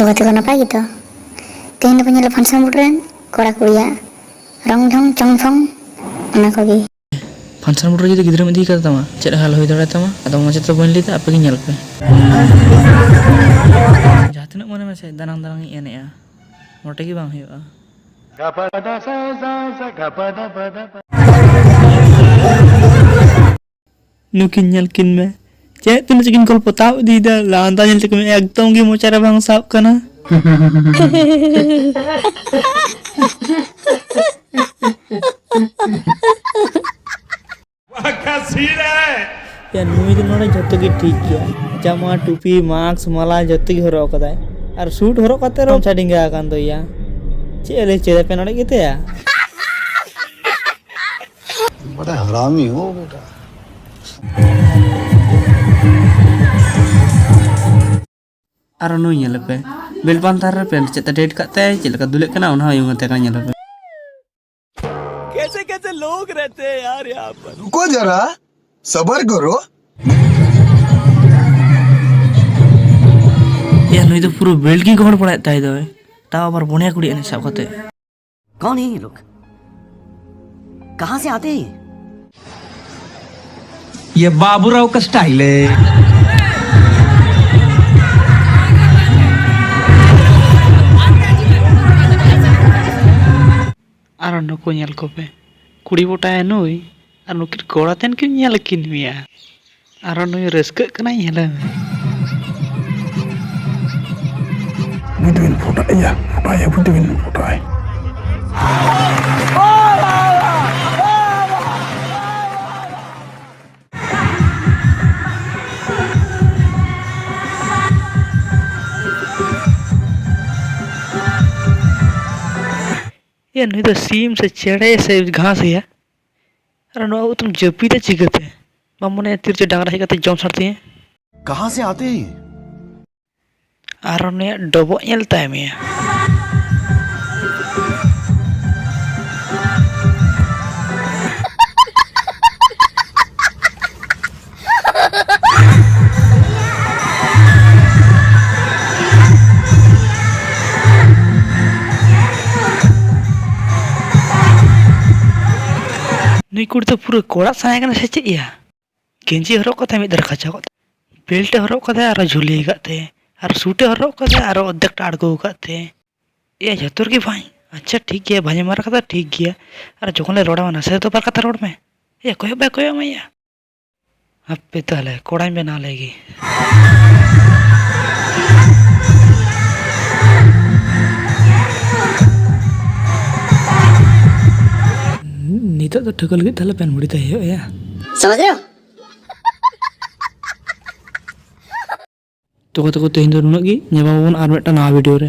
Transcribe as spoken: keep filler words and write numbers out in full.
ᱜᱟᱛᱮ ᱠᱚ ᱱᱟᱯᱟᱭ ᱜᱮᱛᱚ? ᱛᱮᱦᱮᱧ ᱫᱚᱵᱚᱱ ᱧᱮᱞᱟ function board ᱨᱮᱱ ᱠᱚᱲᱟ ᱠᱩᱲᱤᱭᱟᱜ ᱨᱚᱝ ᱰᱷᱚᱝ ᱪᱚᱝ ᱯᱷᱚᱝ, ᱚᱱᱟ ᱠᱚᱜᱮ᱾ Function board ᱨᱮ ᱡᱩᱫᱤ ᱜᱤᱫᱽᱨᱟᱹᱢ ᱤᱫᱤ ᱠᱟᱫᱮ ᱛᱟᱢᱟ, ᱪᱮᱫ ᱦᱟᱞ ᱦᱩᱭ ᱫᱟᱲᱮᱭᱟᱛᱟᱢᱟ? ᱟᱫᱚ ᱢᱚᱡᱽ ᱛᱮ ᱵᱟᱹᱧ ᱞᱟᱹᱭᱫᱟ, ᱟᱯᱮ ᱜᱮ ᱧᱮᱞ ᱯᱮ᱾ ᱡᱟᱦᱟᱸ ᱛᱤᱱᱟᱹᱜ ᱢᱚᱱᱮ ᱢᱮᱥᱮ ᱫᱟᱱᱟᱝ ᱫᱟᱱᱟᱝ ᱤᱧ ᱮᱱᱮᱡᱼᱟ, ᱢᱚᱴᱮ ᱜᱮ ᱵᱟᱝ ᱦᱩᱭᱩᱜᱼᱟ᱾ ᱱᱩᱠᱤᱱ ᱧᱮᱞ ᱠᱤᱱ ᱢᱮ, ᱪᱮᱫ ᱛᱤᱱᱟᱹᱜ ᱪᱚᱠᱤᱱ ᱜᱚᱞᱯᱚ ᱛᱟᱵ ᱤᱫᱤᱭᱮᱫᱟ, ᱞᱟᱸᱫᱟ ᱧᱮᱞ ᱛᱮᱠᱚ ᱢᱮ, ᱮᱠᱫᱚᱢ ᱜᱮ ᱢᱚᱪᱟ ᱨᱮ ᱵᱟᱝ ᱥᱟᱵ ᱠᱟᱱᱟ᱾ ᱭᱟ, ᱱᱩᱭ ᱫᱚ ᱱᱚᱰᱮ ᱡᱷᱚᱛᱚ ᱜᱮ ᱴᱷᱤᱠ ᱜᱮᱭᱟ, ᱡᱟᱢᱟ, ᱴᱩᱯᱤ, ᱢᱟᱥᱠ, ᱢᱟᱞᱟ ᱡᱷᱚᱛᱚ ᱜᱮ ᱦᱚᱨᱚᱜ ᱟᱠᱟᱫᱟᱭ, ᱟᱨ ᱥᱩᱴ ᱦᱚᱨᱚᱜ ᱠᱟᱛᱮ ᱨᱮᱦᱚᱸ ᱢᱚᱪᱟ ᱰᱮᱸᱜᱟ ᱟᱠᱟᱱ ᱫᱚᱭᱟ᱾ ᱪᱮᱫ ᱮ ᱞᱟᱹᱭ ᱦᱚᱪᱚᱭᱮᱫᱟ ᱯᱮ ᱱᱚᱰᱮ ᱜᱮᱛᱟᱭᱟ? बड़ा हरामी हो बेटा। ᱟᱨᱚ ᱱᱩᱭ ᱧᱮᱞᱮ ᱯᱮ, belt ᱯᱟᱱᱛᱷᱟ ᱨᱮ pant ᱪᱮᱫ ᱛᱮ tight ᱠᱟᱜ ᱛᱟᱭ, ᱪᱮᱫ ᱞᱮᱠᱟ ᱫᱩᱞᱮᱜ ᱠᱟᱱᱟ, ᱚᱱᱟ ᱦᱚᱸ ᱤᱭᱚᱝ ᱟᱛᱮ ᱠᱟᱱᱟ, ᱧᱮᱞᱮ ᱯᱮ᱾ कैसे कैसे लोग रहते हैं यार यहाँ पर। रुको जरा, सबर करो। ᱭᱟ, ᱱᱩᱭ ᱫᱚ ᱯᱩᱨᱟᱹ belt ᱜᱮ ᱜᱚᱦᱚᱲ ᱵᱟᱲᱟᱭᱮᱫ ᱛᱟᱭ ᱫᱚᱭ, ᱛᱟᱣ ᱟᱵᱟᱨ ᱵᱚᱱᱮᱭᱟ ᱠᱩᱲᱤ ᱮᱱᱮᱡ ᱥᱟᱵ ᱠᱟᱛᱮ᱾ कौन है ये लोग? कहाँ से आते हैं ये? ये बाबूराव का स्टाइल है। ᱟᱨ ᱱᱩᱠᱩ ᱧᱮᱞ ᱠᱚᱯᱮ, ᱠᱩᱲᱤ ᱵᱚᱴᱟᱭᱟ ᱱᱩᱭ, ᱟᱨ ᱱᱩᱠᱤᱱ ᱠᱚᱲᱟ ᱛᱮᱱ ᱠᱤᱱ ᱧᱮᱞ ᱠᱤᱱ ᱢᱮᱭᱟ᱾ ᱟᱨᱚ ᱱᱩᱭ ᱨᱟᱹᱥᱠᱟᱹᱜ ᱠᱟᱱᱟᱭ, ᱧᱮᱞᱮ ᱢᱮ᱾ ᱵᱩᱡᱽ ᱫᱚᱵᱤᱱ ᱯᱷᱚᱴᱟᱜ ᱮᱭᱟ, ᱯᱷᱚᱴᱟᱜ ᱮᱭᱟ, ᱵᱩᱡᱽ ᱫᱚᱵᱤᱱ ᱯᱷᱚᱴᱟᱜ ᱟᱭ᱾ ᱮ, ᱱᱩᱭ ᱫᱚ ᱥᱤᱢ ᱥᱮ ᱪᱮᱬᱮ ᱥᱮ ᱜᱷᱟᱥ ᱮᱭᱟ? ᱟᱨ ᱱᱚᱣᱟ ᱩᱛᱩᱢ ᱡᱟᱹᱯᱤᱫᱟ ᱪᱤᱠᱟᱹᱛᱮ? ᱵᱟᱢ ᱢᱚᱱᱮᱭᱟ ᱛᱤ ᱨᱮᱪᱚ ᱰᱟᱝᱨᱟ ᱦᱮᱡ ᱠᱟᱛᱮ ᱡᱚᱢ ᱥᱟᱨ ᱛᱤᱧᱟᱹ? कहाँ से आते हैं ये? ᱟᱨ ᱩᱱᱤᱭᱟᱜ ᱰᱚᱵᱚᱜ ᱧᱮᱞ ᱛᱟᱭ ᱢᱮᱭᱟ᱾ ᱱᱩᱭ ᱠᱩᱲᱤ ᱫᱚ ᱯᱩᱨᱟᱹ ᱠᱚᱲᱟ ᱥᱟᱭ ᱠᱟᱱᱟ ᱥᱮ ᱪᱮᱫ ᱭᱟ? ᱜᱮᱧᱡᱤ ᱦᱚᱨᱚᱜ ᱠᱟᱛᱮ ᱢᱤᱫ ᱫᱷᱟᱨᱮ ᱠᱷᱟᱪᱟ ᱠᱚᱜ ᱛᱮ, ᱵᱮᱞᱴ ᱮ ᱦᱚᱨᱚᱜ ᱠᱟᱫᱟ ᱟᱨᱚ ᱡᱷᱩᱞᱤ ᱠᱟᱜ ᱛᱮ, ᱟᱨ ᱥᱩᱴ ᱮ ᱦᱚᱨᱚᱜ ᱠᱟᱫᱟ ᱟᱨᱚ ᱚᱨᱫᱷᱮᱠ ᱴᱟ ᱟᱬᱜᱚ ᱠᱟᱜ ᱛᱮ᱾ ᱮᱭᱟ ᱡᱚᱛᱚ ᱨᱮᱜᱮ ᱵᱷᱟᱹᱧ᱾ ᱟᱪᱪᱷᱟ ᱴᱷᱤᱠ ᱜᱮᱭᱟ, ᱵᱷᱟᱹᱧ ᱢᱟᱨᱟ ᱠᱟᱫᱟ ᱴᱷᱤᱠ ᱜᱮᱭᱟ, ᱟᱨ ᱡᱚᱠᱷᱚᱱ ᱞᱮ ᱨᱚᱲᱟ ᱱᱟᱥᱮ ᱫᱚ ᱵᱟᱨ ᱠᱟᱛᱷᱟ ᱨᱚᱲ ᱢᱮ᱾ ᱮᱭᱟ ᱠᱚᱭᱚᱜ ᱵᱟᱭ ᱠᱚᱭᱚᱜ ᱢᱮᱭᱟ᱾ ᱦᱟᱯᱮ ᱛᱟᱦᱞᱮ ᱠᱚᱲᱟᱧ ᱵᱮᱱᱟᱣ ᱞᱮᱜᱮ᱾ ᱱᱤᱛᱚᱜ ᱫᱚ ᱴᱷᱟᱹᱣᱠᱟᱹ ᱞᱟᱹᱜᱤᱫ ᱛᱟᱦᱞᱮ ᱯᱮᱱ ᱵᱷᱩᱲᱤ ᱛᱟᱭ ᱦᱩᱭᱩᱜ ᱟᱭᱟ᱾ ᱥᱚᱢᱚᱡᱽ ᱨᱮ ᱦᱚ? ᱛᱚ ᱜᱟᱛᱮ ᱠᱚ, ᱛᱮᱦᱮᱧ ᱫᱚ ᱱᱩᱱᱟᱹᱜ ᱜᱮ᱾ ᱧᱟᱯᱟᱢ ᱟᱵᱚᱱ ᱟᱨ ᱢᱤᱫᱴᱟᱝ ᱱᱟᱣᱟ ᱵᱷᱤᱰᱤᱭᱳ ᱨᱮ᱾